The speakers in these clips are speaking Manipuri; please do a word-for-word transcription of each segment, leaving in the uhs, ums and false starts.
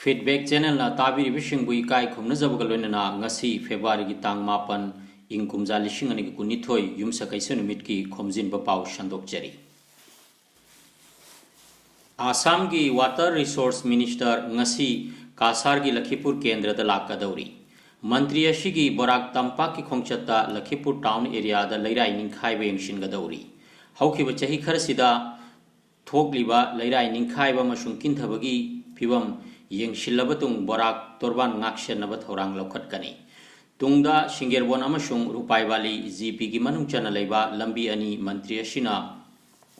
Feedback Channelꯅ ꯇꯥꯕꯤꯔꯤꯕꯁꯤꯡꯕꯨ ꯏꯀꯥꯏ ꯈꯨꯝꯅꯖꯕꯒ ꯂꯣꯏꯅꯅ ꯉꯁꯤ Februaryꯒꯤ ꯇꯥꯡ ꯃꯥꯄꯟ, ꯏꯪ ꯀꯨꯝꯖꯥ ꯂꯤꯁꯤꯡ ꯑꯅꯤꯒ ꯀꯨꯟꯅꯤꯊꯣꯏ, ꯌꯨꯝꯁꯀꯩꯁ ꯅꯨꯃꯤꯠꯀꯤ ꯈꯣꯝꯖꯤꯟꯕ ꯄꯥꯎ ꯁꯟꯗꯣꯛꯆꯔꯤ꯫ ꯑꯥꯁꯥꯝꯒꯤ Water Resource Minister ꯉꯁꯤ ꯀꯥꯁꯥꯔꯒꯤ ꯂꯈꯤꯄꯨꯔ ꯀꯦꯟꯗ꯭ꯔꯗ ꯂꯥꯛꯀꯗꯧꯔꯤ꯫ ꯃꯟꯇ꯭ꯔꯤ ꯑꯁꯤꯒꯤ ꯕꯣꯔꯥꯛ ꯇꯝꯄꯥꯛꯀꯤ ꯈꯣꯡꯆꯠꯇ ꯂꯈꯤꯄꯨꯔ town areaꯗ ꯂꯩꯔꯥꯏ ꯅꯤꯡꯈꯥꯏꯕ ꯌꯦꯡꯁꯤꯟꯒꯗꯧꯔꯤ꯫ ꯍꯧꯈꯤꯕ ꯆꯍꯤ ꯈꯔꯁꯤꯗ ꯊꯣꯛꯂꯤꯕ ꯂꯩꯔꯥꯏ ꯅꯤꯡꯈꯥꯏꯕ ꯑꯃꯁꯨꯡ ꯀꯤꯟꯊꯕꯒꯤ ꯐꯤꯕꯝ ꯌꯦꯡꯁꯤꯜꯂꯕ ꯇꯨꯡ ꯕꯣꯔꯥꯛ ꯇꯣꯔꯕꯥꯟ ꯉꯥꯛꯁꯦꯟꯅꯕ ꯊꯧꯔꯥꯡ ꯂꯧꯈꯠꯀꯅꯤ꯫ ꯇꯨꯡꯗ ꯁꯤꯡꯒꯦꯔꯕꯣꯟ ꯑꯃꯁꯨꯡ ꯔꯨꯄꯥꯏ ꯚꯦꯂꯤ GPꯒꯤ ꯃꯅꯨꯡ ꯆꯟꯅ ꯂꯩꯕ ꯂꯝꯕꯤ ꯑꯅꯤ ꯃꯟꯇ꯭ꯔꯤ ꯑꯁꯤꯅ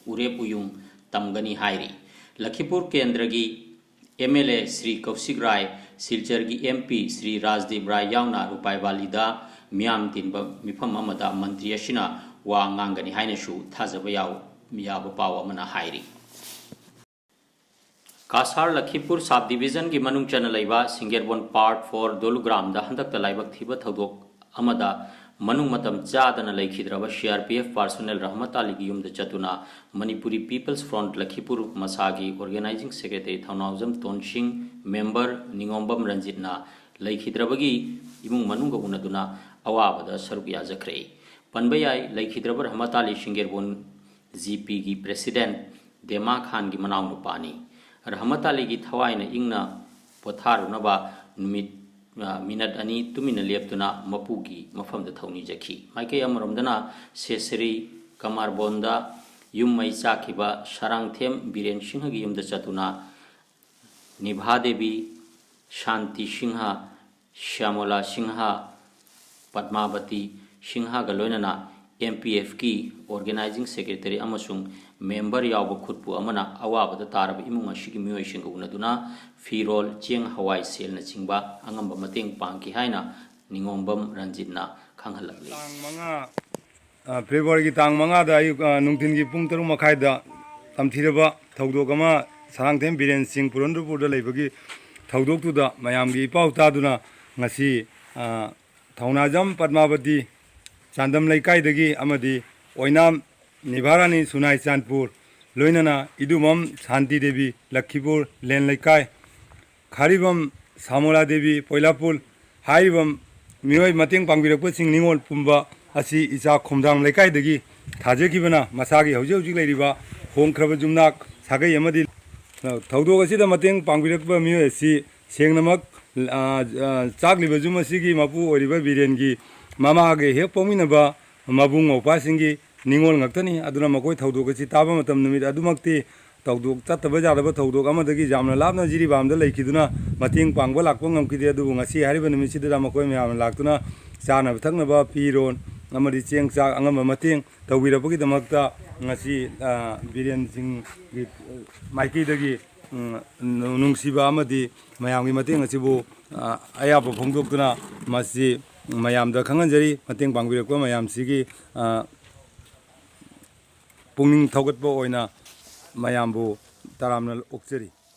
ꯎꯔꯦꯞ ꯎꯌꯨꯡ ꯇꯝꯒꯅꯤ ꯍꯥꯏꯔꯤ꯫ ꯂꯈꯤꯄꯨꯔ ꯀꯦꯟꯗ꯭ꯔꯒꯤ MLA ꯁ꯭ꯔꯤ ꯀꯧꯁꯤꯛ ꯔꯥꯏ, ꯁꯤꯜꯆꯔꯒꯤ MP ꯁ꯭ꯔꯤ ꯔꯥꯖꯗꯤꯞ ꯔꯥꯏ ꯌꯥꯎꯅ ꯔꯨꯄꯥꯏ ꯚꯦꯂꯤꯗ ꯃꯤꯌꯥꯝ ꯇꯤꯟꯕ ꯃꯤꯐꯝ ꯑꯃꯗ ꯃꯟꯇ꯭ꯔꯤ ꯑꯁꯤꯅ ꯋꯥ ꯉꯥꯡꯒꯅꯤ ꯍꯥꯏꯅꯁꯨ ꯊꯥꯖꯕ ꯌꯥꯎ-, ꯌꯥꯕ ꯄꯥꯎ ꯑꯃꯅ ꯍꯥꯏꯔꯤ꯫ ꯀꯥꯁꯥꯔ ꯂꯈꯤꯄꯨꯔ sub-divisionꯒꯤ ꯃꯅꯨꯡ ꯆꯟꯅ ꯂꯩꯕ ꯁꯤꯡꯒꯦꯔꯕꯣꯟ Part four ꯗꯣꯂꯨꯒ꯭ꯔꯥꯝꯗ ꯍꯟꯗꯛꯇ ꯂꯥꯏꯕꯛ ꯊꯤꯕ ꯊꯧꯗꯣꯛ ꯑꯃꯗ ꯃꯅꯨꯡ ꯃꯇꯝ ꯆꯥꯗꯅ ꯂꯩꯈꯤꯗ꯭ꯔꯕ CRPF personnel ꯔꯍꯃꯠ ꯑꯂꯤꯒꯤ ꯌꯨꯝꯗ ꯆꯠꯇꯨꯅ ꯃꯅꯤꯄꯨꯔꯤ People's Front ꯂꯈꯤꯄꯨꯔ ꯃꯁꯥꯒꯤ organizing secretary ꯊꯧꯅꯥꯎꯖꯝ ꯇꯣꯟꯁꯤꯡ, member ꯅꯤꯉꯣꯝꯕꯝ ꯔꯟꯖꯤꯠꯅ ꯂꯩꯈꯤꯗ꯭ꯔꯕꯒꯤ ꯏꯃꯨꯡ ꯃꯅꯨꯡꯒ ꯎꯅꯗꯨꯅ ꯑꯋꯥꯕꯗ ꯁꯔꯨꯛ ꯌꯥꯖꯈ꯭ꯔꯦ꯫ ꯄꯟꯕ ꯌꯥꯏ, ꯂꯩꯈꯤꯗ꯭ꯔꯕ ꯔꯍꯃꯠ ꯑꯂꯤ ꯁꯤꯡꯒꯦꯔꯕꯣꯟ GPꯒꯤ president ꯗꯦꯃꯥ ꯈꯥꯟꯒꯤ ꯃꯅꯥꯎꯅꯨꯄꯥꯅꯤ꯫ ꯔꯍꯃꯠ ꯑꯂꯤꯒꯤ ꯊꯋꯥꯏꯅ ꯏꯪꯅ ꯄꯣꯊꯥꯔꯨꯅꯕ ꯅꯨꯃꯤꯠ, ꯑ, minute ꯑꯅꯤ ꯇꯨꯃꯤꯟꯅ ꯂꯦꯞꯇꯨꯅ ꯃꯄꯨꯒꯤ ꯃꯐꯝꯗ ꯊꯧꯅꯤꯖꯈꯤ꯫ ꯃꯥꯏꯀꯩ ꯑꯃꯔꯣꯝꯗꯅ ꯁꯦꯁꯔꯤ ꯀꯃꯥꯔꯕꯣꯟꯗ ꯌꯨꯝ ꯃꯩ ꯆꯥꯛꯈꯤꯕ ꯁꯔꯥꯡꯊꯦꯝ ꯕꯤꯔꯦꯟ ꯁꯤꯡꯍꯒꯤ ꯌꯨꯝꯗ ꯆꯠꯇꯨꯅ ꯅꯤꯚꯥ ꯗꯦꯕꯤ, ꯁꯥꯟꯇꯤ ꯁꯤꯡꯍ, ꯁ꯭ꯌꯥꯃꯣꯂꯥ ꯁꯤꯡꯍ, ꯄꯗꯃꯥꯕꯇꯤ ꯁꯤꯡꯍꯒ ꯂꯣꯏꯅꯅ MPFꯀꯤ organizing secretary ꯑꯃꯁꯨꯡ member ꯌꯥꯎꯕ ꯈꯨꯠꯄꯨ ꯑꯃꯅ ꯑꯋꯥꯕꯗ ꯇꯥꯔꯕ ꯏꯃꯨꯡ ꯑꯁꯤꯒꯤ ꯃꯤꯑꯣꯏꯁꯤꯡꯒ ꯎꯅꯗꯨꯅ ꯐꯤꯔꯣꯜ, ꯆꯦꯡ, ꯍꯋꯥꯏ, ꯁꯦꯜꯅꯆꯤꯡꯕ ꯑꯉꯝꯕ ꯃꯇꯦꯡ ꯄꯥꯡꯈꯤ ꯍꯥꯏꯅ ꯅꯤꯉꯣꯝꯕꯝ ꯔꯟꯖꯤꯠꯅ ꯈꯪꯍꯜꯂꯛꯂꯤ꯫ ꯇꯥꯡ ꯃꯉꯥ, ꯑ, Februaryꯒꯤ ꯇꯥꯡ ꯃꯉꯥꯗ ꯑꯌꯨꯛ, ꯑ, ꯅꯨꯡꯊꯤꯟꯒꯤ ꯄꯨꯡ ꯇꯔꯨꯛ ꯃꯈꯥꯏꯗ ꯇꯝꯊꯤꯔꯕ ꯊꯧꯗꯣꯛ ꯑꯃ ꯁꯔꯥꯡꯊꯦꯝ ꯕꯤꯔꯦꯟ ꯁꯤꯡ ꯄꯨꯔꯟꯗ꯭ꯔꯄꯨꯔꯗ ꯂꯩꯕꯒꯤ ꯊꯧꯗꯣꯛꯇꯨꯗ ꯃꯌꯥꯝꯒꯤ ꯏꯄꯥꯎ ꯇꯥꯗꯨꯅ ꯉꯁꯤ, ꯑ, ꯊꯧꯅꯥꯖꯝ ꯄꯗꯃꯥꯕꯇꯤ ꯆꯥꯟꯗꯝ ꯂꯩꯀꯥꯏꯗꯒꯤ ꯑꯃꯗꯤ ꯑꯣꯏꯅꯥꯝ ꯅꯤꯚꯥꯔꯥꯅꯤ ꯁꯨꯅꯥꯏ ꯆꯥꯟꯄꯨꯔ, ꯂꯣꯏꯅꯅ ꯏꯗꯨꯃꯝ ꯁꯥꯟꯇꯤ ꯗꯦꯕꯤ ꯂꯛꯈꯤꯄꯨꯔ ꯂꯦꯟ ꯂꯩꯀꯥꯏ, ꯈꯥꯔꯤꯕꯝ ꯁꯥꯃꯣꯂꯥ ꯗꯦꯕꯤ ꯄꯣꯏꯂꯥꯄꯨꯜ ꯍꯥꯏꯔꯤꯕ ꯃꯤꯑꯣꯏ ꯃꯇꯦꯡ ꯄꯥꯡꯕꯤꯔꯛꯄꯁꯤꯡ ꯅꯤꯉꯣꯜ ꯄꯨꯝꯕ ꯑꯁꯤ ꯏꯆꯥ ꯈꯣꯝꯗꯥꯡ ꯂꯩꯀꯥꯏꯗꯒꯤ ꯊꯥꯖꯈꯤꯕꯅ ꯃꯁꯥꯒꯤ ꯍꯧꯖꯤꯛ ꯍꯧꯖꯤꯛ ꯂꯩꯔꯤꯕ ꯍꯣꯡꯈ꯭ꯔꯕ ꯌꯨꯝꯅꯥꯛ ꯁꯥꯒꯩ ꯑꯃꯗꯤ ꯊꯧꯗꯣꯛ ꯑꯁꯤꯗ ꯃꯇꯦꯡ ꯄꯥꯡꯕꯤꯔꯛꯄ ꯃꯤꯑꯣꯏ ꯑꯁꯤ ꯁꯦꯡꯅꯃꯛ, ꯑ, ꯑ, ꯆꯥꯛꯂꯤꯕ ꯌꯨꯝ ꯑꯁꯤꯒꯤ ꯃꯄꯨ ꯑꯣꯏꯔꯤꯕ ꯕꯤꯔꯦꯟꯒꯤ ꯃꯃꯥꯒ ꯍꯦꯛ ꯄꯣꯛꯃꯤꯟꯅꯕ ꯃꯕꯨꯡ ꯃꯧꯄ꯭ꯋꯥꯁꯤꯡꯒꯤ ꯅꯤꯡꯉꯣꯜ ꯉꯥꯛꯇꯅꯤ꯫ ꯑꯗꯨꯅ ꯃꯈꯣꯏ ꯊꯧꯗꯣꯛ ꯑꯁꯤ ꯇꯥꯕ ꯃꯇꯝ ꯅꯨꯃꯤꯠ ꯑꯗꯨꯃꯛꯇꯤ ꯊꯧꯗꯣꯛ ꯆꯠꯇꯕ ꯌꯥꯗꯕ ꯊꯧꯗꯣꯛ ꯑꯃꯗꯒꯤ ꯌꯥꯝꯅ ꯂꯥꯞꯅ ꯖꯤꯔꯤꯕꯥꯝꯗ ꯂꯩꯈꯤꯗꯨꯅ ꯃꯇꯦꯡ ꯄꯥꯡꯕ ꯂꯥꯛꯄ ꯉꯝꯈꯤꯗꯦ꯫ ꯑꯗꯨꯕꯨ ꯉꯁꯤ ꯍꯥꯏꯔꯤꯕ ꯅꯨꯃꯤꯠꯁꯤꯗ ꯃꯈꯣꯏ ꯃꯌꯥꯝꯅ ꯂꯥꯛꯇꯨꯅ ꯆꯥꯅꯕ ꯊꯛꯅꯕ ꯐꯤꯔꯣꯜ ꯑꯃꯗꯤ ꯆꯦꯡ ꯆꯥꯛ ꯑꯉꯝꯕ ꯃꯇꯦꯡ ꯇꯧꯕꯤꯔꯛꯄꯒꯤꯗꯃꯛꯇ ꯉꯁꯤ, ꯑ, ꯕꯤꯔꯦꯟ ꯁꯤꯡꯒꯤ, ꯑ, ꯃꯥꯏꯀꯩꯗꯒꯤ, ꯎꯝ, ꯅꯨꯡꯁꯤꯕ ꯑꯃꯗꯤ ꯃꯌꯥꯝꯒꯤ ꯃꯇꯦꯡ ꯑꯁꯤꯕꯨ, ꯑ, ꯑꯌꯥꯕ ꯐꯣꯡꯗꯣꯛꯇꯨꯅ ꯃꯁꯤ ꯃꯌꯥꯝꯗ ꯈꯪꯍꯟꯖꯔꯤ꯫ ꯃꯇꯦꯡ ꯄꯥꯡꯕꯤꯔꯛꯄ ꯃꯌꯥꯝꯁꯤꯒꯤ, ꯑ, ꯄꯨꯛꯅꯤꯡ ꯊꯧꯒꯠꯄ ꯑꯣꯏꯅ ꯃꯌꯥꯝꯕꯨ ꯇꯔꯥꯝꯅ ꯑꯣꯛꯆꯔꯤ꯫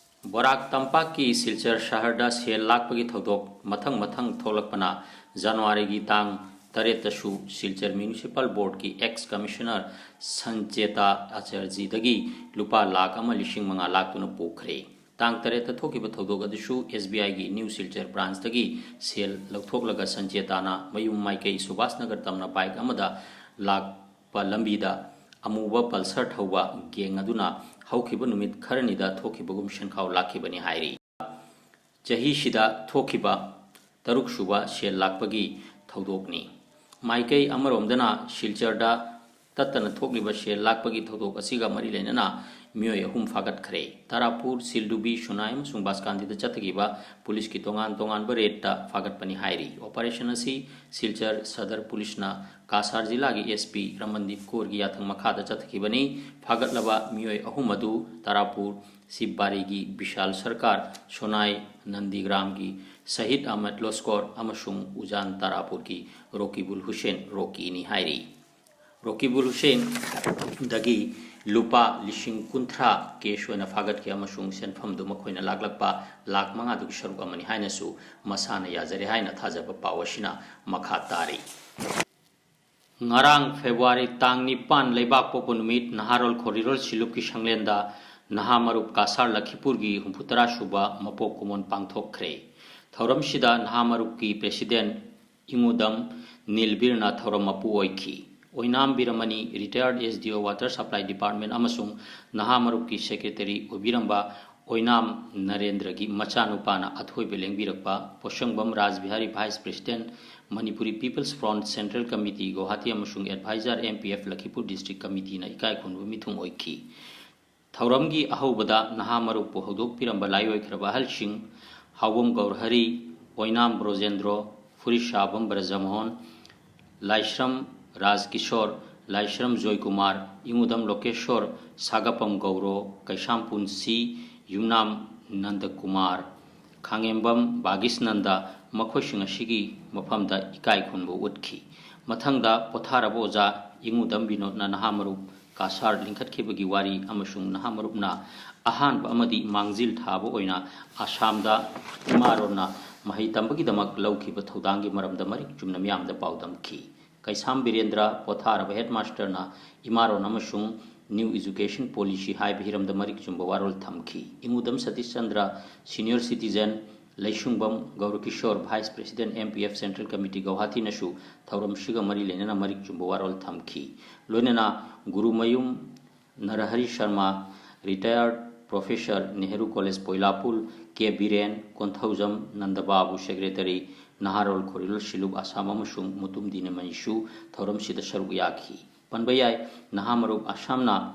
ꯕꯣꯔꯥꯛ ꯇꯝꯄꯥꯛꯀꯤ ꯁꯤꯜꯆꯔ ꯁꯍꯔꯗ ꯁꯦꯜ ꯂꯥꯛꯄꯒꯤ ꯊꯧꯗꯣꯛ ꯃꯊꯪ ꯃꯊꯪ ꯊꯣꯛꯂꯛꯄꯅ ꯖꯅꯋꯥꯔꯤꯒꯤ ꯇꯥꯡ ꯇꯔꯦꯠꯇꯁꯨ ꯁꯤꯜꯆꯔ ꯃ꯭ꯌꯨꯅꯤꯁꯤꯄꯥꯜ ꯕꯣꯔꯗꯀꯤ ꯑꯦꯛꯁ ꯀꯃꯤꯁꯅꯔ ꯁꯟꯆꯦꯇꯥ ꯑꯆꯔꯖꯤꯗꯒꯤ ꯂꯨꯄꯥ ꯂꯥꯈ ꯑꯃ ꯂꯤꯁꯤꯡ ꯃꯉꯥ ꯂꯥꯛꯇꯨꯅ ꯄꯨꯈ꯭ꯔꯦ꯫ ꯇꯥꯡ ꯇꯔꯦꯠꯇ ꯊꯣꯛꯈꯤꯕ ꯊꯧꯗꯣꯛ ꯑꯗꯨꯁꯨ ꯑꯦꯁ ꯕꯤ ꯑꯥꯏꯒꯤ ꯅ꯭ꯌꯨ ꯁꯤꯜꯆꯔ ꯕ꯭ꯔꯥꯟꯁꯇꯒꯤ ꯁꯦꯜ ꯂꯧꯊꯣꯛꯂꯒ ꯁꯟꯆꯦꯇꯥꯅ ꯃꯌꯨꯝ ꯃꯥꯏꯀꯩ ꯁꯨꯕꯥꯁ ꯅꯒꯔ ꯇꯝꯅ ꯕꯥꯏꯛ ꯑꯃꯗ ꯂꯥꯛꯄ ꯂꯝꯕꯤꯗ ꯑꯃꯨꯕ ꯄꯜꯁꯔ ꯊꯧꯕ ꯒꯦꯡ ꯑꯗꯨꯅ ꯍꯧꯈꯤꯕ ꯅꯨꯃꯤꯠ ꯈꯔꯅꯤꯗ ꯊꯣꯛꯈꯤꯕꯒꯨꯝ ꯁꯦꯟꯈꯥꯎ ꯂꯥꯛꯈꯤꯕꯅꯤ ꯍꯥꯏꯔꯤ꯫ ꯆꯍꯤꯁꯤꯗ ꯊꯣꯛꯈꯤꯕ ꯇꯔꯨꯛꯁꯨꯕ ꯁꯦꯜ ꯂꯥꯛꯄꯒꯤ ꯊꯧꯗꯣꯛꯅꯤ꯫ ꯃꯥꯏꯀꯩ ꯑꯃꯔꯣꯝꯗꯅ ꯁꯤꯜꯆꯔꯗ ꯇꯠꯇꯅ ꯊꯣꯛꯂꯤꯕ ꯁꯦꯜ ꯂꯥꯛꯄꯒꯤ ꯊꯧꯗꯣꯛ ꯑꯁꯤꯒ ꯃꯔꯤ ꯂꯩꯅꯅ ꯃꯤꯑꯣꯏ ꯑꯍꯨꯝ ꯐꯥꯒꯠꯈ꯭ꯔꯦ꯫ ꯇꯥꯔꯥꯄꯨꯔ, ꯁꯤꯜꯗꯨꯕꯤ, ꯁꯨꯅꯥꯏ ꯑꯃꯁꯨꯡ ꯕꯥꯁꯀꯥꯟꯗꯤꯗ ꯆꯠꯊꯈꯤꯕ ꯄꯨꯂꯤꯁꯀꯤ ꯇꯣꯉꯥꯟ ꯇꯣꯉꯥꯟꯕ ꯔꯦꯗꯇ ꯐꯥꯒꯠꯄꯅꯤ ꯍꯥꯏꯔꯤ꯫ ꯑꯣꯄꯔꯦꯁꯟ ꯑꯁꯤ ꯁꯤꯜꯆꯔ ꯁꯗꯔ ꯄꯨꯂꯤꯁꯅ ꯀꯥꯁꯥꯔ ꯖꯤꯂꯥꯒꯤ ꯑꯦꯁ ꯄꯤ ꯔꯃꯟꯗꯤꯞ ꯀꯣꯔꯒꯤ ꯌꯥꯊꯪ ꯃꯈꯥꯗ ꯆꯠꯊꯈꯤꯕꯅꯤ꯫ ꯐꯥꯒꯠꯂꯕ ꯃꯤꯑꯣꯏ ꯑꯍꯨꯝ ꯑꯗꯨ ꯇꯥꯔꯥꯄꯨꯔ ꯁꯤꯕꯕꯥꯔꯤꯒꯤ ꯕꯤꯁꯥꯜ ꯁꯔꯀꯥꯔ, ꯁꯣꯅꯥꯏ ꯅꯟꯗꯤꯒ꯭ꯔꯥꯝꯒꯤ ꯁꯍꯤꯗ ꯑꯍꯃꯗ ꯂꯣꯁꯀꯣꯔ ꯑꯃꯁꯨꯡ ꯎꯖꯥꯟ ꯇꯥꯔꯥꯄꯨꯔꯒꯤ ꯔꯣꯀꯤꯕꯨꯜ ꯍꯨꯁꯦꯟ ꯔꯣꯀꯤꯅꯤ ꯍꯥꯏꯔꯤ꯫ ꯔꯣꯀꯤꯕꯨꯜ ꯍꯨꯁꯦꯟꯗꯒꯤ ꯂꯨꯄꯥ ꯂꯤꯁꯤꯡ ꯀꯨꯟꯊ꯭ꯔꯥ ꯀꯦꯁ ꯑꯣꯏꯅ ꯐꯥꯒꯠꯈꯤ ꯑꯃꯁꯨꯡ ꯁꯦꯟꯐꯝꯗꯨ ꯃꯈꯣꯏꯅ ꯂꯥꯛꯂꯛꯄ ꯂꯥꯈ ꯃꯉꯥꯗꯨꯒꯤ ꯁꯔꯨꯛ ꯑꯃꯅꯤ ꯍꯥꯏꯅꯁꯨ ꯃꯁꯥꯅ ꯌꯥꯖꯔꯦ ꯍꯥꯏꯅ ꯊꯥꯖꯕ ꯄꯥꯎ ꯑꯁꯤꯅ ꯃꯈꯥ ꯇꯥꯔꯤ꯫ ꯉꯔꯥꯡ ꯐꯦꯕ꯭ꯔꯨꯋꯥꯔꯤ ꯇꯥꯡ ꯅꯤꯄꯥꯟ ꯂꯩꯕꯥꯛ ꯄꯣꯛꯄ ꯅꯨꯃꯤꯠ ꯅꯍꯥꯔꯣꯜ ꯈꯣꯔꯤꯔꯣꯜ ꯁꯤꯂꯨꯞꯀꯤ ꯁꯪꯂꯦꯟꯗ ꯅꯍꯥ ꯃꯔꯨꯞ ꯀꯥꯁꯥꯔ ꯂꯈꯤꯄꯨꯔꯒꯤ ꯍꯨꯝꯐꯨꯇꯔꯥ ꯁꯨꯕ ꯃꯄꯣꯛ ꯀꯨꯝꯑꯣꯟ ꯄꯥꯡꯊꯣꯛꯈ꯭ꯔꯦ꯫ ꯊꯧꯔꯝꯁꯤꯗ ꯅꯍꯥ ꯃꯔꯨꯞꯀꯤ president ꯏꯉꯨꯗꯝ ꯅꯤꯜꯕꯤꯔꯅ ꯊꯧꯔꯝ ꯃꯄꯨ ꯑꯣꯏꯈꯤ꯫ ꯑꯣꯏꯅꯥꯝ ꯕꯤꯔꯃꯅꯤ, retired S D O Water Supply Department ꯑꯃꯁꯨꯡ ꯅꯍꯥ ꯃꯔꯨꯞꯀꯤ secretary ꯑꯣꯏꯕꯤꯔꯝꯕ ꯑꯣꯏꯅꯥꯝ ꯅꯔꯦꯟꯗ꯭ꯔꯒꯤ ꯃꯆꯥꯅꯨꯄꯥꯅ ꯑꯊꯣꯏꯕ ꯂꯦꯡꯕꯤꯔꯛꯄ ꯄꯣꯁꯪꯕꯝ ꯔꯥꯖꯕꯤꯍꯥꯔꯤ, vice president, Manipuri People's Front Central Committee Guwahati ꯑꯃꯁꯨꯡ advisor M P F Lakhipur District Committeeꯅ ꯏꯀꯥꯏ ꯈꯨꯝꯅꯕ ꯃꯤꯊꯨꯡ ꯑꯣꯏꯈꯤ꯫ ꯊꯧꯔꯝꯒꯤ ꯑꯍꯧꯕꯗ ꯅꯍꯥ ꯃꯔꯨꯞꯄꯨ ꯍꯧꯗꯣꯛꯄꯤꯔꯝꯕ ꯂꯥꯏꯑꯣꯏꯈ꯭ꯔꯕ ꯑꯍꯜꯁꯤꯡ ꯍꯥꯎꯕꯝ ꯒꯧꯔꯍꯔꯤ, ꯑꯣꯏꯅꯥꯝ ꯕ꯭ꯔꯣꯖꯦꯟꯗ꯭ꯔꯣ, ꯐꯨꯔꯤꯁꯥꯕꯝ ꯕ꯭ꯔꯖꯃꯣꯍꯟ, ꯂꯥꯏꯁ꯭ꯔꯝ ꯔꯥꯖꯀꯤꯁꯣꯔ, ꯂꯥꯏꯁ꯭ꯔꯝ ꯖꯣꯏꯀꯨꯃꯥꯔ, ꯏꯉꯨꯗꯝ ꯂꯣꯀꯦꯁꯣꯔ, ꯁꯥꯒꯄꯝ ꯒꯧꯔꯣ, ꯀꯩꯁꯥꯝ ꯄꯨꯟꯁꯤ, ꯌꯨꯝꯅꯥꯝ ꯅꯟꯗꯀꯨꯃꯥꯔ, ꯈꯥꯉꯦꯝꯕꯝ ꯕꯥꯒꯤꯁꯅꯟꯗ ꯃꯈꯣꯏꯁꯤꯡ ꯑꯁꯤꯒꯤ ꯃꯐꯝꯗ ꯏꯀꯥꯏ ꯈꯨꯝꯅꯕ ꯎꯠꯈꯤ꯫ ꯃꯊꯪꯗ ꯄꯣꯊꯥꯔꯕ ꯑꯣꯖꯥ ꯏꯉꯨꯗꯝ ꯕꯤꯅꯣꯗꯅ ꯅꯍꯥ ꯃꯔꯨꯞ ꯀꯥꯁꯥꯔ ꯂꯤꯡꯈꯠꯈꯤꯕꯒꯤ ꯋꯥꯔꯤ ꯑꯃꯁꯨꯡ ꯅꯍꯥ ꯃꯔꯨꯞꯅ ꯑꯍꯥꯟꯕ ꯑꯃꯗꯤ ꯃꯥꯡꯖꯤꯜ ꯊꯥꯕ ꯑꯣꯏꯅ ꯑꯁꯥꯝꯗ ꯏꯃꯥꯔꯣꯟꯅ ꯃꯍꯩ ꯇꯝꯕꯒꯤꯗꯃꯛ ꯂꯧꯈꯤꯕ ꯊꯧꯗꯥꯡꯒꯤ ꯃꯔꯝꯗ ꯃꯔꯤꯛ ꯆꯨꯝꯅ ꯃꯤꯌꯥꯝꯗ ꯄꯥꯎꯗꯝꯈꯤ꯫ ꯀꯩꯁꯥꯝ ꯕꯤꯔꯦꯟꯗ꯭ꯔ ꯄꯣꯊꯥꯔꯕ headmasterꯅ ꯏꯃꯥꯔꯣꯟ ꯑꯃꯁꯨꯡ New Education Policy ꯍꯥꯏꯕ ꯍꯤꯔꯝꯗ ꯃꯔꯤꯛ ꯆꯨꯝꯕ ꯋꯥꯔꯣꯜ ꯊꯝꯈꯤ꯫ ꯏꯉꯨꯗꯝ Satish Chandra, senior citizen, ꯂꯩꯁꯨꯡꯕꯝ ꯒꯧꯔꯀꯤꯁꯣꯔ, vice president, M P F Central Committee ꯒꯧꯍꯥꯇꯤꯅꯁꯨ ꯊꯧꯔꯝꯁꯤꯒ ꯃꯔꯤ ꯂꯩꯅꯅ ꯃꯔꯤꯛ ꯆꯨꯝꯕ ꯋꯥꯔꯣꯜ ꯊꯝꯈꯤ꯫ ꯂꯣꯏꯅꯅ Gurumayum ꯅꯔꯍꯔꯤ Sharma, retired professor, Nehru College ꯄꯣꯏꯂꯥꯄꯨꯜ, ꯀꯦ ꯕꯤꯔꯦꯟ, ꯀꯣꯟꯊꯧꯖꯝ ꯅꯟꯗꯕꯥꯕꯨ, secretary, ꯅꯍꯥꯔꯣꯜ ꯈꯣꯔꯤꯂꯣꯜ ꯁꯤꯂꯨꯞ ꯑꯁꯥꯝ ꯑꯃꯁꯨꯡ ꯃꯨꯇꯨꯝ ꯗꯤꯅꯃꯅꯤꯁꯨ ꯊꯧꯔꯝꯁꯤꯗ ꯁꯔꯨꯛ ꯌꯥꯈꯤ꯫ ꯄꯟꯕ ꯌꯥꯏ, ꯅꯍꯥ ꯃꯔꯨꯞ ꯑꯁꯥꯝꯅ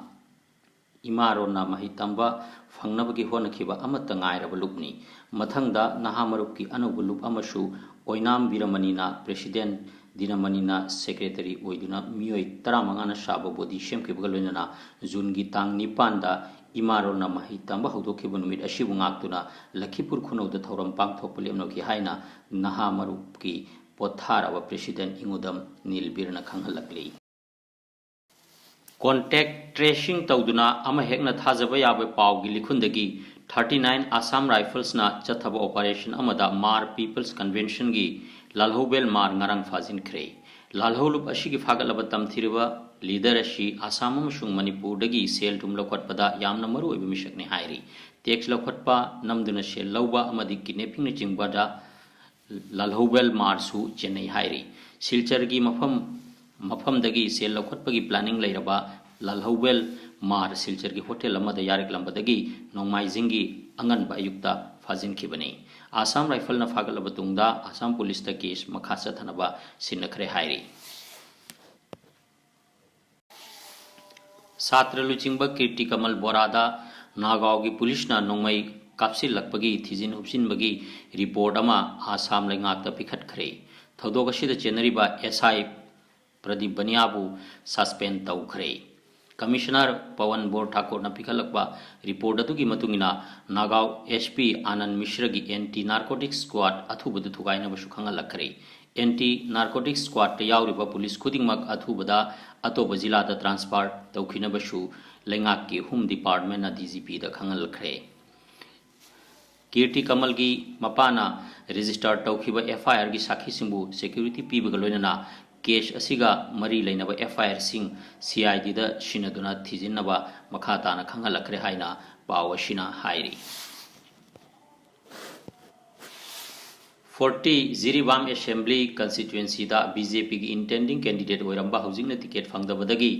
ꯏꯃꯥꯔꯣꯟꯅ ꯃꯍꯩ ꯇꯝꯕ ꯐꯪꯅꯕꯒꯤ ꯍꯣꯠꯅꯈꯤꯕ ꯑꯃꯠꯇ ꯉꯥꯏꯔꯕ ꯂꯨꯞꯅꯤ꯫ ꯃꯊꯪꯗ ꯅꯍꯥ ꯃꯔꯨꯞꯀꯤ ꯑꯅꯧꯕ ꯂꯨꯞ ꯑꯃꯁꯨ ꯑꯣꯏꯅꯥꯝ ꯕꯤꯔꯃꯅꯤꯅ president, ꯗꯤꯅꯃꯅꯤꯅ secretary ꯑꯣꯏꯗꯨꯅ ꯃꯤꯑꯣꯏ ꯇꯔꯥꯃꯉꯥꯅ ꯁꯥꯕ body ꯁꯦꯝꯈꯤꯕꯒ ꯂꯣꯏꯅꯅ ꯖꯨꯟꯒꯤ ꯇꯥꯡ ꯅꯤꯄꯥꯟꯗ ꯏꯃꯥꯔꯣꯟꯅ ꯃꯍꯩ ꯇꯝꯕ ꯍꯧꯗꯣꯛꯈꯤꯕ ꯅꯨꯃꯤꯠ ꯑꯁꯤꯕꯨ ꯉꯥꯛꯇꯨꯅ ꯂꯈꯤꯄꯨꯔ ꯈꯨꯅꯧꯗ ꯊꯧꯔꯝ ꯄꯥꯡꯊꯣꯛꯄ ꯂꯦꯞꯅꯈꯤ ꯍꯥꯏꯅ ꯅꯍꯥ ꯃꯔꯨꯞꯀꯤ ꯄꯣꯠꯊꯥꯔꯕ president ꯏꯉꯨꯗꯝ ꯅꯤꯜꯕꯤꯔꯅ ꯈꯪꯍꯜꯂꯛꯂꯤ꯫ Contact tracing ꯇꯧꯗꯨꯅ ꯑꯃꯍꯦꯛꯅ ꯊꯥꯖꯕ ꯌꯥꯕ ꯄꯥꯎꯒꯤ ꯂꯤꯈꯨꯟꯗꯒꯤ thirty nine Assam Riflesꯅ ꯆꯠꯊꯕ operation ꯑꯃꯗ ꯃꯥꯔ People's Conventionꯒꯤ ꯂꯥꯜꯍꯧꯕꯦꯜ ꯃꯥꯔ ꯉꯔꯥꯡ ꯐꯥꯖꯤꯟꯈ꯭ꯔꯦ꯫ ꯂꯥꯜꯍꯧꯂꯨꯞ ꯑꯁꯤꯒꯤ ꯐꯥꯒꯠꯂꯕ ꯇꯝꯊꯤꯔꯕ ꯂꯤꯗꯔ ꯑꯁꯤ ꯑꯁꯥꯝ ꯑꯃꯁꯨꯡ ꯃꯅꯤꯄꯨꯔꯗꯒꯤ ꯁꯦꯜ ꯊꯨꯝ ꯂꯧꯈꯠꯄꯗ ꯌꯥꯝꯅ ꯃꯔꯨꯑꯣꯏꯕ ꯃꯤꯁꯛꯅꯤ ꯍꯥꯏꯔꯤ꯫ ꯇꯦꯛꯁ ꯂꯧꯈꯠꯄ, ꯅꯝꯗꯨꯅ ꯁꯦꯜ ꯂꯧꯕ ꯑꯃꯗꯤ ꯀꯤꯗꯅꯦꯄꯤꯡꯅꯆꯤꯡꯕꯗ ꯂꯥꯜꯍꯧꯕꯦꯜ ꯃꯥꯔꯁꯨ ꯆꯦꯟꯅꯩ ꯍꯥꯏꯔꯤ꯫ ꯁꯤꯜꯆꯔꯒꯤ ꯃꯐꯝ, ꯃꯐꯝꯗꯒꯤ ꯁꯦꯜ ꯂꯧꯈꯠꯄꯒꯤ ꯄ꯭ꯂꯥꯅꯤꯡ ꯂꯩꯔꯕ ꯂꯥꯜꯍꯧꯕꯦꯜ ꯃꯥꯔ ꯁꯤꯜꯆꯔꯒꯤ ꯍꯣꯇꯦꯜ ꯑꯃꯗ ꯌꯥꯔꯛꯂꯝꯕꯗꯒꯤ ꯅꯣꯡꯃꯥꯏꯖꯤꯡꯒꯤ ꯑꯉꯟꯕ ꯑꯌꯨꯛꯇ ꯐꯥꯖꯤꯟꯈꯤꯕꯅꯤ꯫ ꯑꯁꯥꯝ ꯔꯥꯏꯐꯜꯅ ꯐꯥꯒꯠꯂꯕ ꯇꯨꯡꯗ ꯑꯁꯥꯝ ꯄꯨꯂꯤꯁꯇ ꯀꯦꯁ ꯃꯈꯥ ꯆꯠꯊꯅꯕ ꯁꯤꯟꯅꯈ꯭ꯔꯦ ꯍꯥꯏꯔꯤ꯫ ꯁꯥꯇ꯭ꯔ ꯂꯨꯆꯤꯡꯕ ꯀꯤꯔꯇꯤ ꯀꯃꯜ ꯕꯣꯔꯥꯗ ꯅꯥꯒꯥꯎꯒꯤ ꯄꯨꯂꯤꯁꯅ ꯅꯣꯡꯃꯩ ꯀꯥꯞꯁꯤꯜꯂꯛꯄꯒꯤ ꯊꯤꯖꯤꯟ ꯍꯨꯞꯆꯤꯟꯕꯒꯤ ꯔꯤꯄꯣꯔꯠ ꯑꯃ ꯑꯁꯥꯝ ꯂꯩꯉꯥꯛꯇ ꯄꯤꯈꯠꯈ꯭ꯔꯦ꯫ ꯊꯧꯗꯣꯛ ꯑꯁꯤꯗ ꯆꯦꯟꯅꯔꯤꯕ ꯑꯦꯁ ꯑꯥꯏ ꯄ꯭ꯔꯗꯤꯞ ꯕꯅꯤꯌꯥꯕꯨ ꯁꯁꯄꯦꯟ ꯇꯧꯈ꯭ꯔꯦ꯫ ꯀꯃꯤꯁꯅꯔ ꯄꯋꯟ ꯕꯣꯔ ꯊꯥꯀꯨꯔꯅ ꯄꯤꯈꯠꯂꯛꯄ ꯔꯤꯄꯣꯔꯠ ꯑꯗꯨꯒꯤ ꯃꯇꯨꯡ ꯏꯟꯅ, ꯅꯥꯒꯥꯎ ꯑꯦꯁ ꯄꯤ ꯑꯥꯅꯟ ꯃꯤꯁ꯭ꯔꯒꯤ ꯑꯦꯟꯇꯤ ꯅꯥꯔꯀꯣꯇꯤꯛꯁ ꯁ꯭ꯀ꯭ꯋꯥꯗ ꯑꯊꯨꯕꯗ ꯊꯨꯒꯥꯏꯅꯕꯁꯨ ꯈꯪꯍꯜꯂꯛꯈ꯭ꯔꯦ꯫ ꯑꯦꯟꯇꯤ ꯅꯥꯔꯀꯣꯇꯤꯛꯁ ꯁ꯭ꯀ꯭ꯋꯥꯗꯇ ꯌꯥꯎꯔꯤꯕ ꯄꯨꯂꯤꯁ ꯈꯨꯗꯤꯡꯃꯛ ꯑꯊꯨꯕꯗ ꯑꯇꯣꯞꯄ ꯖꯤꯂꯥꯗ ꯇ꯭ꯔꯥꯟꯁꯐꯔ ꯇꯧꯈꯤꯅꯕꯁꯨ ꯂꯩꯉꯥꯛꯀꯤ ꯍꯣꯝ ꯗꯤꯄꯥꯔꯠꯃꯦꯟꯅ ꯗꯤ ꯖꯤ ꯄꯤꯗ ꯈꯪꯍꯜꯂꯛꯈ꯭ꯔꯦ꯫ ꯀꯤꯔꯇꯤ ꯀꯃꯜꯒꯤ ꯃꯄꯥꯅ ꯔꯦꯖꯤꯁꯇꯔ ꯇꯧꯈꯤꯕ ꯑꯦꯐ ꯑꯥꯏ ꯑꯥꯔꯒꯤ ꯁꯥꯈꯤꯁꯤꯡꯕꯨ ꯁꯦꯀ꯭ꯌꯨꯔꯤꯇꯤ ꯄꯤꯕꯒ ꯂꯣꯏꯅꯅ ꯀꯦꯁ ꯑꯁꯤꯒ ꯃꯔꯤ ꯂꯩꯅꯕ ꯑꯦꯐ ꯑꯥꯏ ꯑꯥꯔꯁꯤꯡ ꯁꯤ ꯑꯥꯏ ꯗꯤꯗ ꯁꯤꯟꯅꯗꯨꯅ ꯊꯤꯖꯤꯟꯅꯕ ꯃꯈꯥ ꯇꯥꯅ ꯈꯪꯍꯜꯂꯛꯈ꯭ꯔꯦ ꯍꯥꯏꯅ ꯄꯥꯎ ꯑꯁꯤꯅ ꯍꯥꯏꯔꯤ꯫ ꯐꯣꯔꯇꯤ ꯖꯤꯔꯤꯕꯥꯝ ꯑꯦꯁꯦꯝꯕ꯭ꯂꯤ ꯀꯟꯁꯇꯤꯇ꯭ꯋꯦꯟꯁꯤꯗ ꯕꯤ ꯖꯦ ꯄꯤꯒꯤ ꯏꯟꯇꯦꯟꯗꯤꯡ ꯀꯦꯟꯗꯤꯗꯦꯠ ꯑꯣꯏꯔꯝꯕ ꯍꯧꯖꯤꯛꯅ ꯇꯤꯀꯦꯠ ꯐꯪꯗꯕꯗꯒꯤ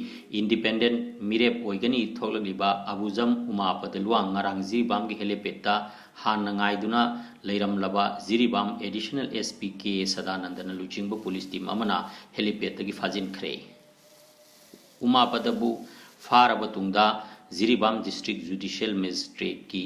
ꯏꯟꯗꯤꯄꯦꯟꯗꯦꯟꯠ ꯃꯤꯔꯦꯞ ꯑꯣꯏꯒꯅꯤ ꯊꯣꯛꯂꯛꯂꯤꯕ ꯑꯕꯨꯖꯝ ꯎꯃꯥꯄꯗ ꯂꯨꯋꯥꯡ ꯉꯔꯥꯡ ꯖꯤꯔꯤꯕꯥꯝꯒꯤ ꯍꯦꯂꯤꯄꯦꯗꯇ ꯍꯥꯟꯅ ꯉꯥꯏꯗꯨꯅ ꯂꯩꯔꯝꯂꯕ Jiribam additional S P K A ꯁꯗꯥꯅꯟꯗꯅ ꯂꯨꯆꯤꯡꯕ ꯄꯨꯂꯤꯁ ꯇꯤꯝ ꯑꯃꯅ ꯍꯦꯂꯤꯄꯦꯗꯇꯒꯤ ꯐꯥꯖꯤꯟꯈ꯭ꯔꯦ꯫ ꯎꯃꯥꯄꯗꯕꯨ ꯐꯥꯔꯕ ꯇꯨꯡꯗ ꯖꯤꯔꯤꯕꯥꯝ ꯗꯤꯁꯇ꯭ꯔꯤꯛ ꯖꯨꯗꯤꯁꯤꯌꯦꯜ ꯃꯦꯖꯤꯁꯇ꯭ꯔꯦꯠꯀꯤ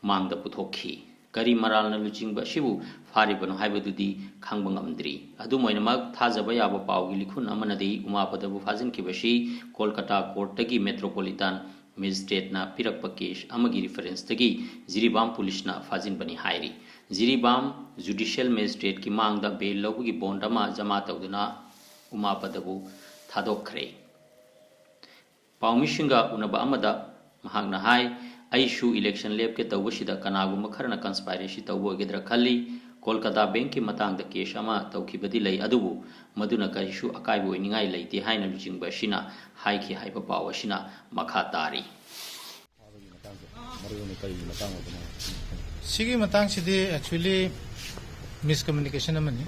ꯃꯥꯡꯗ ꯄꯨꯊꯣꯛꯈꯤ꯫ ꯀꯔꯤ ꯃꯔꯥꯜꯅ ꯂꯨꯆꯤꯡꯕ ꯑꯁꯤꯕꯨ ꯐꯥꯔꯤꯕꯅꯣ ꯍꯥꯏꯕꯗꯨꯗꯤ ꯈꯪꯕ ꯉꯝꯗ꯭ꯔꯤ꯫ ꯑꯗꯨꯝ ꯑꯣꯏꯅꯃꯛ, ꯊꯥꯖꯕ ꯌꯥꯕ ꯄꯥꯎꯒꯤ ꯂꯤꯈꯨꯟ ꯑꯃꯅꯗꯤ ꯎꯃꯥꯄꯗꯕꯨ ꯐꯥꯖꯤꯟꯈꯤꯕꯁꯤ ꯀꯣꯜꯀꯇꯥ ꯀꯣꯔꯠꯇꯒꯤ ꯃꯦꯇ꯭ꯔꯣꯄꯣꯂꯤꯇꯥꯟ ꯃꯦꯖꯤꯁꯇ꯭ꯔꯦꯠꯅ ꯄꯤꯔꯛꯄ ꯀꯦꯁ ꯑꯃꯒꯤ ꯔꯤꯐꯔꯦꯟꯁꯇꯒꯤ ꯖꯤꯔꯤꯕꯥꯝ ꯄꯨꯂꯤꯁꯅ ꯐꯥꯖꯤꯟꯕꯅꯤ ꯍꯥꯏꯔꯤ꯫ ꯖꯤꯔꯤꯕꯥꯝ ꯖꯨꯗꯤꯁꯤꯌꯦꯜ ꯃꯦꯖꯤꯁꯇ꯭ꯔꯦꯠꯀꯤ ꯃꯥꯡꯗ ꯕꯦꯜ ꯂꯧꯕꯒꯤ ꯕꯣꯟꯗ ꯑꯃ ꯖꯃꯥ ꯇꯧꯗꯨꯅ ꯎꯃꯥꯄꯗꯕꯨ ꯊꯥꯗꯣꯛꯈ꯭ꯔꯦ꯫ ꯄꯥꯎꯃꯤꯁꯤꯡꯒ ꯎꯅꯕ ꯑꯃꯗ ꯃꯍꯥꯛꯅ ꯍꯥꯏ, "ꯑꯩꯁꯨ ꯏꯂꯦꯛꯁꯟ ꯂꯦꯞꯀꯦ ꯇꯧꯕꯁꯤꯗ ꯀꯅꯥꯒꯨꯝꯕ ꯈꯔꯅ ꯀꯟꯁꯄꯥꯏꯔꯦꯁꯤ ꯇꯧꯕ ꯑꯣꯏꯒꯗ꯭ꯔꯥ ꯈꯜꯂꯤ꯫ ꯀꯣꯜꯀꯇꯥ ꯕꯦꯡꯛꯀꯤ ꯃꯇꯥꯡꯗ ꯀꯦꯁ ꯑꯃ ꯇꯧꯈꯤꯕꯗꯤ ꯂꯩ, ꯑꯗꯨꯕꯨ ꯃꯗꯨꯅ ꯀꯔꯤꯁꯨ ꯑꯀꯥꯏꯕ ꯑꯣꯏꯅꯤꯡꯉꯥꯏ ꯂꯩꯇꯦ ꯍꯥꯏꯅ ꯂꯨꯆꯤꯡꯕ ꯑꯁꯤꯅ ꯍꯥꯏꯈꯤ ꯍꯥꯏꯕ ꯄꯥꯎ ꯑꯁꯤꯅ ꯃꯈꯥ ꯇꯥꯔꯤ꯫ ꯃꯔꯨꯑꯣꯏꯅ ꯀꯔꯤꯒꯤ ꯃꯇꯥꯡ ꯑꯣꯏꯗꯣꯏꯅꯣ? ꯁꯤꯒꯤ ꯃꯇꯥꯡꯁꯤꯗꯤ actually miscommunication ꯑꯃꯅꯤ꯫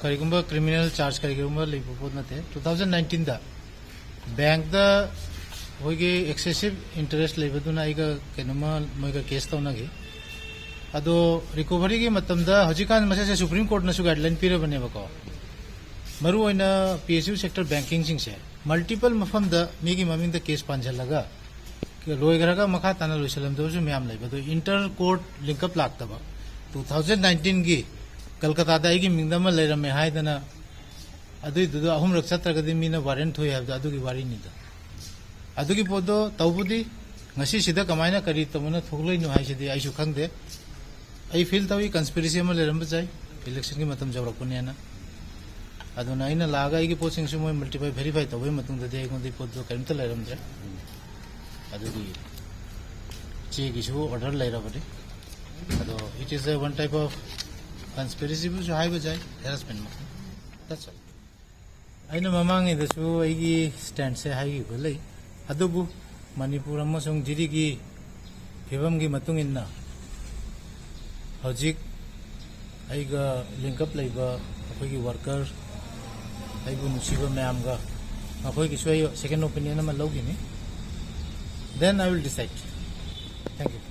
ꯀꯔꯤꯒꯨꯝꯕ criminal charge ꯀꯔꯤꯒꯨꯝꯕ ꯂꯩꯕ ꯄꯣꯠ ꯅꯠꯇꯦ꯫ Two thousand nineteenꯗ ꯕꯦꯡꯛꯇ ꯑꯩꯈꯣꯏꯒꯤ excessive interest ꯂꯩꯕꯗꯨꯅ ꯑꯩꯒ ꯀꯩꯅꯣꯝꯃ ꯃꯣꯏꯒ ꯀꯦꯁ ꯇꯧꯅꯈꯤ꯫ ꯑꯗꯣ ꯔꯤꯀꯣꯚꯔꯤꯒꯤ ꯃꯇꯝꯗ ꯍꯧꯖꯤꯛꯀꯥꯟ ꯃꯁꯤꯁꯦ ꯁꯨꯄ꯭ꯔꯤꯝ ꯀꯣꯔꯠꯅꯁꯨ ꯒꯥꯏꯗꯂꯥꯏꯟ ꯄꯤꯔꯕꯅꯦꯕꯀꯣ꯫ ꯃꯔꯨꯑꯣꯏꯅ ꯄꯤ ꯑꯦꯁ ꯌꯨ ꯁꯦꯛꯇꯔ ꯕꯦꯡꯀꯤꯡꯁꯤꯡꯁꯦ ꯃꯜꯇꯤꯄꯜ ꯃꯐꯝꯗ ꯃꯤꯒꯤ ꯃꯃꯤꯡꯗ ꯀꯦꯁ ꯄꯥꯟꯁꯤꯜꯂꯒ ꯂꯣꯏꯈ꯭ꯔꯒ ꯃꯈꯥ ꯇꯥꯅ ꯂꯣꯏꯁꯤꯜꯂꯝꯗꯕꯁꯨ ꯃꯌꯥꯝ ꯂꯩꯕ꯫ ꯑꯗꯣ ꯏꯟꯇꯔ ꯀꯣꯔꯠ ꯂꯤꯡꯀꯞ ꯂꯥꯛꯇꯕ, two thousand nineteenꯒꯤ ꯀꯜꯀꯇꯥꯗ ꯑꯩꯒꯤ ꯃꯤꯡꯗ ꯑꯃ ꯂꯩꯔꯝꯃꯦ ꯍꯥꯏꯗꯅ ꯑꯗꯨꯏꯗꯨꯗ ꯑꯍꯨꯝꯔꯛ ꯆꯠꯇ꯭ꯔꯒꯗꯤ ꯃꯤꯅ ꯋꯥꯔꯦꯟ ꯊꯣꯛꯏ ꯍꯥꯏꯕꯗꯣ ꯑꯗꯨꯒꯤ ꯋꯥꯔꯤꯅꯤꯗ꯫ ꯑꯗꯨꯒꯤ ꯄꯣꯠꯇꯣ ꯇꯧꯕꯗꯤ ꯉꯁꯤꯁꯤꯗ ꯀꯃꯥꯏꯅ ꯀꯔꯤ ꯇꯧꯕꯅ ꯊꯣꯛꯂꯛꯏꯅꯣ ꯍꯥꯏꯁꯤꯗꯤ ꯑꯩꯁꯨ ꯈꯪꯗꯦ꯫ ꯑꯩ ꯐꯤꯜ ꯇꯧꯏ ꯀꯟꯁꯄꯤꯔꯦꯁꯤ ꯑꯃ ꯂꯩꯔꯝꯕ ꯌꯥꯏ, ꯏꯂꯦꯛꯁꯟꯒꯤ ꯃꯇꯝ ꯌꯧꯔꯛꯄꯅꯦꯅ꯫ ꯑꯗꯨꯅ ꯑꯩꯅ ꯂꯥꯛꯑꯒ ꯑꯩꯒꯤ ꯄꯣꯠꯁꯤꯡꯁꯨ ꯃꯣꯏ ꯃꯜꯇꯤꯄꯥꯏ ꯚꯦꯔꯤꯐꯥꯏ ꯇꯧꯕꯒꯤ ꯃꯇꯨꯡꯗꯗꯤ ꯑꯩꯉꯣꯟꯗ ꯄꯣꯠꯇꯣ ꯀꯔꯤꯝꯇ ꯂꯩꯔꯝꯗ꯭ꯔꯦ꯫ ꯑꯗꯨꯒꯤ ꯆꯦꯒꯤꯁꯨ ꯑꯣꯔꯗꯔ ꯂꯩꯔꯕꯅꯤ꯫ ꯑꯗꯣ it is a one type of conspiracyꯕꯨꯁꯨ ꯍꯥꯏꯕ ꯌꯥꯏ, ꯍꯦꯔꯥꯁꯃꯦꯟꯃꯛꯇꯤ꯫ That's all꯫ ꯑꯩꯅ ꯃꯃꯥꯡꯉꯩꯗꯁꯨ ꯑꯩꯒꯤ ꯁ꯭ꯇꯦꯟꯁꯁꯦ ꯍꯥꯏꯈꯤꯕ ꯂꯩ꯫ ꯑꯗꯨꯕꯨ ꯃꯅꯤꯄꯨꯔ ꯑꯃꯁꯨꯡ ꯖꯤꯔꯤꯒꯤ ꯐꯤꯕꯝꯒꯤ ꯃꯇꯨꯡ ꯏꯟꯅ ꯍꯧꯖꯤꯛ ꯑꯩꯒ ꯂꯤꯡꯀꯞ ꯂꯩꯕ ꯑꯩꯈꯣꯏꯒꯤ ꯋꯥꯔꯀꯔ, ꯑꯩꯕꯨ ꯅꯨꯡꯁꯤꯕ ꯃꯌꯥꯝꯒ ꯃꯈꯣꯏꯒꯤꯁꯨ ꯑꯩ ꯁꯦꯀꯦꯟ ꯑꯣꯄꯤꯅꯤꯌꯟ ꯑꯃ ꯂꯧꯈꯤꯅꯤ꯫ Then I will decide. Thank you.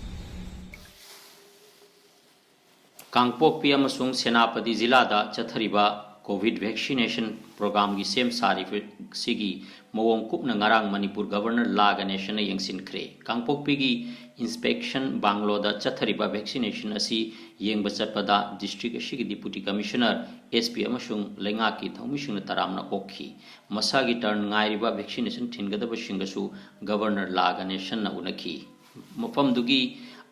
ꯀꯥꯡꯄꯣꯛꯄꯤ ꯑꯃꯁꯨꯡ ꯁꯦꯅꯥꯄꯇꯤ ꯖꯤꯂꯥꯗ ꯆꯠꯊꯔꯤꯕ ꯀꯣꯚꯤꯗ ꯚꯦꯛꯁꯤꯅꯦꯁꯟ ꯄ꯭ꯔꯣꯒ꯭ꯔꯥꯝꯒꯤ ꯁꯦꯝ ꯁꯥꯔꯤꯕꯁꯤꯒꯤ ꯃꯑꯣꯡ ꯀꯨꯞꯅ ꯉꯔꯥꯡ ꯃꯅꯤꯄꯨꯔ ꯒꯕꯔꯅꯔ ꯂꯥ ꯒꯅꯦꯁꯟꯅ ꯌꯦꯡꯁꯤꯟꯈ꯭ꯔꯦ꯫ ꯀꯥꯡꯄꯣꯛꯄꯤꯒꯤ ꯏꯟꯁꯄꯦꯛꯁꯟ ꯕꯪꯒ꯭ꯂꯣꯗ ꯆꯠꯊꯔꯤꯕ ꯚꯦꯛꯁꯤꯅꯦꯁꯟ ꯑꯁꯤ ꯌꯦꯡꯕ ꯆꯠꯄꯗ ꯗꯤꯁꯇ꯭ꯔꯤꯛ ꯑꯁꯤꯒꯤ ꯗꯤꯄꯨꯇꯤ ꯀꯃꯤꯁꯅꯔ, ꯑꯦꯁ ꯄꯤ ꯑꯃꯁꯨꯡ ꯂꯩꯉꯥꯛꯀꯤ ꯊꯧꯃꯤꯁꯤꯡꯅ ꯇꯔꯥꯝꯅ ꯑꯣꯛꯈꯤ꯫ ꯃꯁꯥꯒꯤ ꯇꯔꯟ ꯉꯥꯏꯔꯤꯕ ꯚꯦꯛꯁꯤꯅꯦꯁꯟ ꯊꯤꯟꯒꯗꯕꯁꯤꯡꯒꯁꯨ ꯒꯕꯔꯅꯔ ꯂꯥ ꯒꯅꯦꯁꯟꯅ ꯎꯅꯈꯤ꯫ ꯃꯐꯝꯗꯨꯒꯤ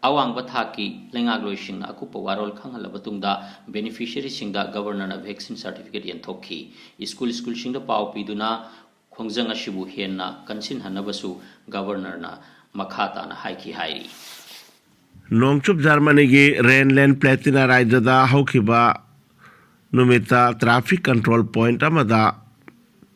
ꯑꯋꯥꯡꯕ ꯊꯥꯛꯀꯤ ꯂꯩꯉꯥꯛꯂꯣꯏꯁꯤꯡꯅ ꯑꯀꯨꯞꯄ ꯋꯥꯔꯣꯜ ꯈꯪꯍꯜꯂꯕ ꯇꯨꯡꯗ ꯕꯦꯅꯤꯐꯤꯁꯤꯌꯔꯤꯁꯤꯡꯗ ꯒꯕꯔꯅꯔꯅ ꯚꯦꯛꯁꯤꯟ ꯁꯥꯔꯇꯤꯐꯤꯀꯦꯠ ꯌꯦꯟꯊꯣꯛꯈꯤ꯫ ꯁ꯭ꯀꯨꯜ ꯁ꯭ꯀꯨꯜꯁꯤꯡꯗ ꯄꯥꯎ ꯄꯤꯗꯨꯅ ꯈꯣꯡꯖꯪ ꯑꯁꯤꯕꯨ ꯍꯦꯟꯅ ꯀꯟꯁꯤꯟꯍꯟꯅꯕꯁꯨ ꯒꯕꯔꯅꯔꯅ ꯃꯈꯥ ꯇꯥꯅ ꯍꯥꯏꯈꯤ ꯍꯥꯏꯔꯤ꯫ ꯅꯣꯡꯆꯨꯞ ꯖꯔꯃꯅꯤꯒꯤ ꯔꯦꯟꯂꯦꯟ ꯄ꯭ꯂꯦꯇꯤꯅꯥ ꯔꯥꯏꯖ꯭ꯌꯗ ꯍꯧꯈꯤꯕ ꯅꯨꯃꯤꯠꯇ traffic control point ꯑꯃꯗ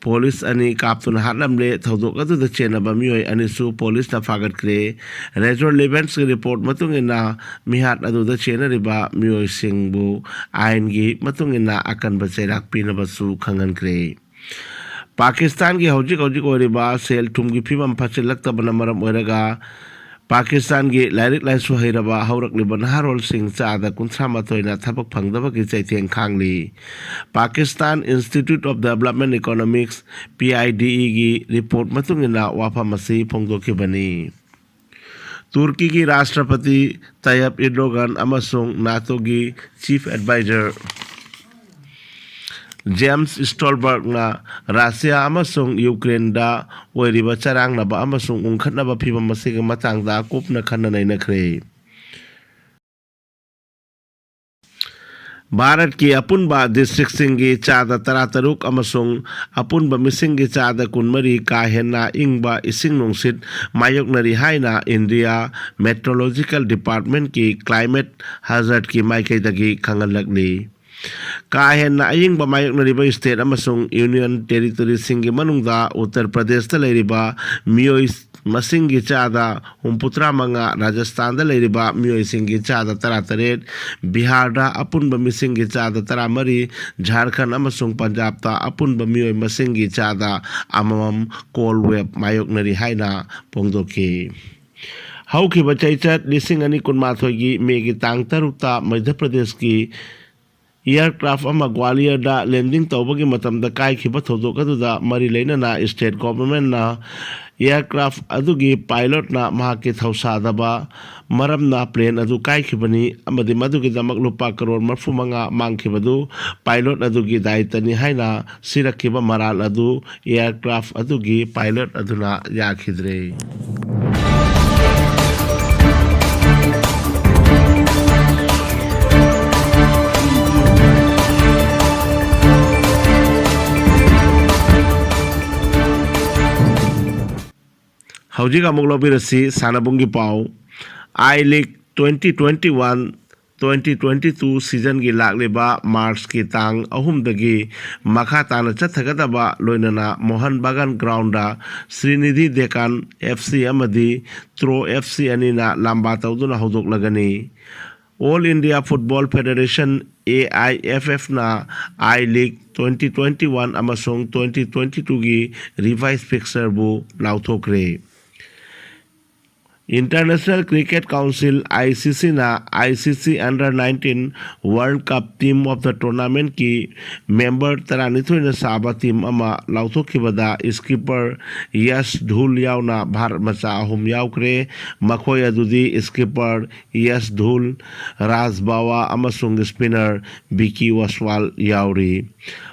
ꯄꯨꯂꯤꯁ ꯑꯅꯤ ꯀꯥꯞꯇꯨꯅ ꯍꯥꯠꯂꯝꯂꯦ꯫ ꯊꯧꯗꯣꯛ ꯑꯗꯨꯗ ꯆꯦꯟꯅꯕ ꯃꯤꯑꯣꯏ ꯑꯅꯤꯁꯨ ꯄꯨꯂꯤꯁꯅ ꯐꯥꯒꯠꯈ꯭ꯔꯦ꯫ ꯔꯦꯖꯣꯔ ꯂꯤꯚꯦꯟꯁꯀꯤ ꯔꯤꯄꯣꯔꯠ ꯃꯇꯨꯡ ꯏꯟꯅ, ꯃꯤꯍꯥꯠ ꯑꯗꯨꯗ ꯆꯦꯟꯅꯔꯤꯕ ꯃꯤꯑꯣꯏꯁꯤꯡꯕꯨ ꯑꯥꯏꯟꯒꯤ ꯃꯇꯨꯡ ꯏꯟꯅ ꯑꯀꯟꯕ ꯆꯩꯔꯥꯛ ꯄꯤꯅꯕꯁꯨ ꯈꯪꯍꯟꯈ꯭ꯔꯦ꯫ ꯄꯥꯀꯤꯁꯇꯥꯟꯒꯤ ꯍꯧꯖꯤꯛ ꯍꯧꯖꯤꯛ ꯑꯣꯏꯔꯤꯕ ꯁꯦꯜ ꯊꯨꯝꯒꯤ ꯐꯤꯕꯝ ꯐꯠꯁꯤꯜꯂꯛꯇꯕꯅ ꯃꯔꯝ ꯑꯣꯏꯔꯒ, ꯄꯥꯀꯤꯁꯇꯥꯟꯒꯤ ꯂꯥꯏꯔꯤꯛ ꯂꯥꯏꯁꯨ ꯍꯩꯔꯕ ꯍꯧꯔꯛꯂꯤꯕ ꯅꯍꯥꯔꯣꯜꯁꯤꯡ ꯆꯥꯗ ꯀꯨꯟꯊ꯭ꯔꯥ ꯃꯥꯊꯣꯏꯅ ꯊꯕꯛ ꯐꯪꯗꯕꯒꯤ ꯆꯩꯊꯦꯡ ꯈꯥꯡꯂꯤ꯫ Pakistan institute of development economics, P I D ꯏꯒꯤ ꯔꯤꯄꯣꯔꯠ ꯃꯇꯨꯡ ꯏꯟꯅ ꯋꯥꯐꯝ ꯑꯁꯤ ꯐꯣꯡꯗꯣꯛꯈꯤꯕꯅꯤ꯫ ꯇꯨꯔꯀꯤꯒꯤ ꯔꯥꯁꯇ꯭ꯔꯄꯇꯤ ꯇꯌꯞ ꯏꯔꯗꯣꯒꯥꯟ ꯑꯃꯁꯨꯡ ꯅꯥꯇꯣꯒꯤ ꯆꯤꯐ ꯑꯦꯗꯚꯥꯏꯖꯔ ꯖꯦꯝꯁ ꯁ꯭ꯇꯣꯜꯕꯔꯒꯅ ꯔꯁꯤꯌꯥ ꯑꯃꯁꯨꯡ ꯌꯨꯀ꯭ꯔꯦꯟꯗ ꯑꯣꯏꯔꯤꯕ ꯆꯔꯥꯡꯅꯕ ꯑꯃꯁꯨꯡ ꯎꯪꯈꯠꯅꯕ ꯐꯤꯚꯝ ꯑꯁꯤꯒꯤ ꯃꯇꯥꯡꯗ ꯀꯨꯞꯅ ꯈꯟꯅ ꯅꯩꯅꯈ꯭ꯔꯦ꯫ ꯚꯥꯔꯠꯀꯤ ꯑꯄꯨꯟꯕ ꯗꯤꯁꯇ꯭ꯔꯤꯛꯁꯤꯡꯒꯤ ꯆꯥꯗ ꯇꯔꯥꯇꯔꯨꯛ ꯑꯃꯁꯨꯡ ꯑꯄꯨꯟꯕ ꯃꯤꯁꯤꯡꯒꯤ ꯆꯥꯗ ꯀꯨꯟꯃꯔꯤ ꯀꯥ ꯍꯦꯟꯅ ꯏꯪꯕ ꯏꯁꯤꯡ ꯅꯨꯡꯁꯤꯠ ꯃꯥꯌꯣꯛꯅꯔꯤ ꯍꯥꯏꯅ ꯏꯟꯗꯤꯌꯥ ꯃꯦꯇ꯭ꯔꯣꯂꯣꯖꯤꯀꯦꯜ ꯗꯤꯄꯥꯔꯠꯃꯦꯟꯠꯀꯤ ꯀ꯭ꯂꯥꯏꯃꯦꯠ ꯍꯖꯥꯔꯗꯀꯤ ꯃꯥꯏꯀꯩꯗꯒꯤ ꯈꯪꯍꯜꯂꯛꯂꯤ꯫ ꯀꯥ ꯍꯦꯟꯅ ꯑꯏꯪꯕ ꯃꯥꯌꯣꯛꯅꯔꯤꯕ ꯁ꯭ꯇꯦꯠ ꯑꯃꯁꯨꯡ ꯌꯨꯅꯤꯌꯟ ꯇꯦꯔꯤꯇꯣꯔꯤꯁꯤꯡꯒꯤ ꯃꯅꯨꯡꯗ ꯎꯠꯇꯔ ꯄ꯭ꯔꯗꯦꯁꯇ ꯂꯩꯔꯤꯕ ꯃꯤꯑꯣꯏ ꯃꯁꯤꯡꯒꯤ ꯆꯥꯗ ꯍꯨꯝꯐꯨꯇꯔꯥ ꯃꯉꯥ, ꯔꯥꯖꯁꯊꯥꯟꯗ ꯂꯩꯔꯤꯕ ꯃꯤꯑꯣꯏꯁꯤꯡꯒꯤ ꯆꯥꯗ ꯇꯔꯥꯇꯔꯦꯠ, ꯕꯤꯍꯥꯔꯗ ꯑꯄꯨꯟꯕ ꯃꯤꯁꯤꯡꯒꯤ ꯆꯥꯗ ꯇꯔꯥꯃꯔꯤ, ꯖꯥꯔꯈꯟ ꯑꯃꯁꯨꯡ ꯄꯟꯖꯥꯕꯇ ꯑꯄꯨꯟꯕ ꯃꯤꯑꯣꯏ ꯃꯁꯤꯡꯒꯤ ꯆꯥꯗ ꯑꯃꯃꯝ ꯀꯣꯜ ꯋꯦꯕ ꯃꯥꯌꯣꯛꯅꯔꯤ ꯍꯥꯏꯅ ꯐꯣꯡꯗꯣꯛꯈꯤ꯫ ꯍꯧꯈꯤꯕ ꯆꯩꯆꯠ ꯂꯤꯁꯤꯡ ꯑꯅꯤ ꯀꯨꯟꯃꯥꯊꯣꯏꯒꯤ ꯃꯦꯒꯤ ꯇꯥꯡ ꯇꯔꯨꯛꯇ ꯃꯙ꯭ꯌ ꯄ꯭ꯔꯗꯦꯁꯀꯤ ꯑꯦꯌꯔꯀ꯭ꯔꯥꯐ ꯑꯃ ꯒ꯭ꯋꯥꯂꯤꯌꯔꯗ ꯂꯦꯟꯗꯤꯡ ꯇꯧꯕꯒꯤ ꯃꯇꯝꯗ ꯀꯥꯏꯈꯤꯕ ꯊꯧꯗꯣꯛ ꯑꯗꯨꯗ ꯃꯔꯤ ꯂꯩꯅꯅ ꯁ꯭ꯇꯦꯠ ꯒꯣꯚꯔꯟꯃꯦꯟꯠꯅ ꯑꯦꯌꯔꯀ꯭ꯔꯥꯐ ꯑꯗꯨꯒꯤ ꯄꯥꯏꯂꯣꯠꯅ ꯃꯍꯥꯛꯀꯤ ꯊꯧꯁꯥꯗꯕ ꯃꯔꯝꯅ ꯄ꯭ꯂꯦꯟ ꯑꯗꯨ ꯀꯥꯏꯈꯤꯕꯅꯤ ꯑꯃꯗꯤ ꯃꯗꯨꯒꯤꯗꯃꯛ ꯂꯨꯄꯥ ꯀꯔꯣꯔ ꯃꯔꯤꯐꯨ ꯃꯉꯥ ꯃꯥꯡꯈꯤꯕꯗꯨ ꯄꯥꯏꯂꯣꯠ ꯑꯗꯨꯒꯤ ꯗꯥꯏꯇꯅꯤ ꯍꯥꯏꯅ ꯁꯤꯔꯛꯈꯤꯕ ꯃꯔꯥꯜ ꯑꯗꯨ ꯑꯦꯌꯔꯀ꯭ꯔꯥꯐ ꯑꯗꯨꯒꯤ ꯄꯥꯏꯂꯣꯠ ꯑꯗꯨꯅ ꯌꯥꯈꯤꯗ꯭ꯔꯦ꯫ ꯍꯧꯖꯤꯛ ꯑꯃꯨꯛ ꯂꯧꯕꯤꯔꯁꯤ ꯁꯥꯟꯅꯕꯨꯡꯒꯤ ꯄꯥꯎ꯫ I league twenty twenty one twenty twenty two ꯁꯤꯖꯟꯒꯤ ꯂꯥꯛꯂꯤꯕ ꯃꯥꯔꯆꯀꯤ ꯇꯥꯡ ꯑꯍꯨꯝꯗꯒꯤ ꯃꯈꯥ ꯇꯥꯅ ꯆꯠꯊꯒꯗꯕ ꯂꯣꯏꯅꯅ Mohun Bagan ground Srinidhi Deccan F C ꯑꯃꯗꯤ ꯇ꯭ꯔꯣ ꯑꯦꯐ ꯁꯤ ꯑꯅꯤꯅ ꯂꯥꯝꯕꯥ ꯇꯧꯗꯨꯅ ꯍꯧꯗꯣꯛꯂꯒꯅꯤ꯫ All India football federation, A I F ꯑꯦꯐꯅ I league twenty twenty one ꯑꯃꯁꯨꯡ ꯇ꯭ꯋꯦꯟꯇꯤ ꯇ꯭ꯋꯦꯟꯇꯤ ꯇꯨꯒꯤ ꯔꯤꯚꯥꯏꯁ ꯐꯤꯛꯁꯆꯔꯕꯨ ꯂꯥꯎꯊꯣꯛꯈ꯭ꯔꯦ꯫ International cricket council, I C ꯁꯤꯅ ꯑꯥꯏ ꯁꯤ ꯁꯤ Under nineteen World Cup Team of the Tournamentꯀꯤ ꯃꯦꯝꯕꯔ ꯇꯔꯥꯅꯤꯊꯣꯏꯅ ꯁꯥꯕ ꯇꯤꯝ ꯑꯃ ꯂꯥꯎꯊꯣꯛꯈꯤꯕꯗ ꯁ꯭ꯀꯤꯞꯄꯔ ꯌꯁ ꯙꯨꯜ ꯌꯥꯎꯅ ꯚꯥꯔꯠ ꯃꯆꯥ ꯑꯍꯨꯝ ꯌꯥꯎꯈ꯭ꯔꯦ꯫ ꯃꯈꯣꯏ ꯑꯗꯨꯗꯤ ꯁ꯭ꯀꯤꯞꯄꯔ ꯌꯁ ꯙꯨꯜ, ꯔꯥꯖ ꯕꯥꯋꯥ ꯑꯃꯁꯨꯡ ꯁ꯭ꯄꯤꯅꯔ ꯕꯤꯀꯤ ꯋꯥꯁꯋꯥꯜ ꯌꯥꯎꯔꯤ꯫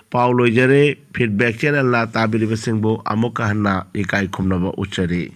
ꯄꯥꯎ ꯂꯣꯏꯖꯔꯦ꯫ ꯐꯤꯗꯕꯦꯛ ꯆꯦꯅꯦꯜꯅ ꯇꯥꯕꯤꯔꯤꯕꯁꯤꯡꯕꯨ ꯑꯃꯨꯛꯀ ꯍꯟꯅ ꯏꯀꯥꯏ ꯈꯨꯝꯅꯕ ꯎꯠꯆꯔꯤ꯫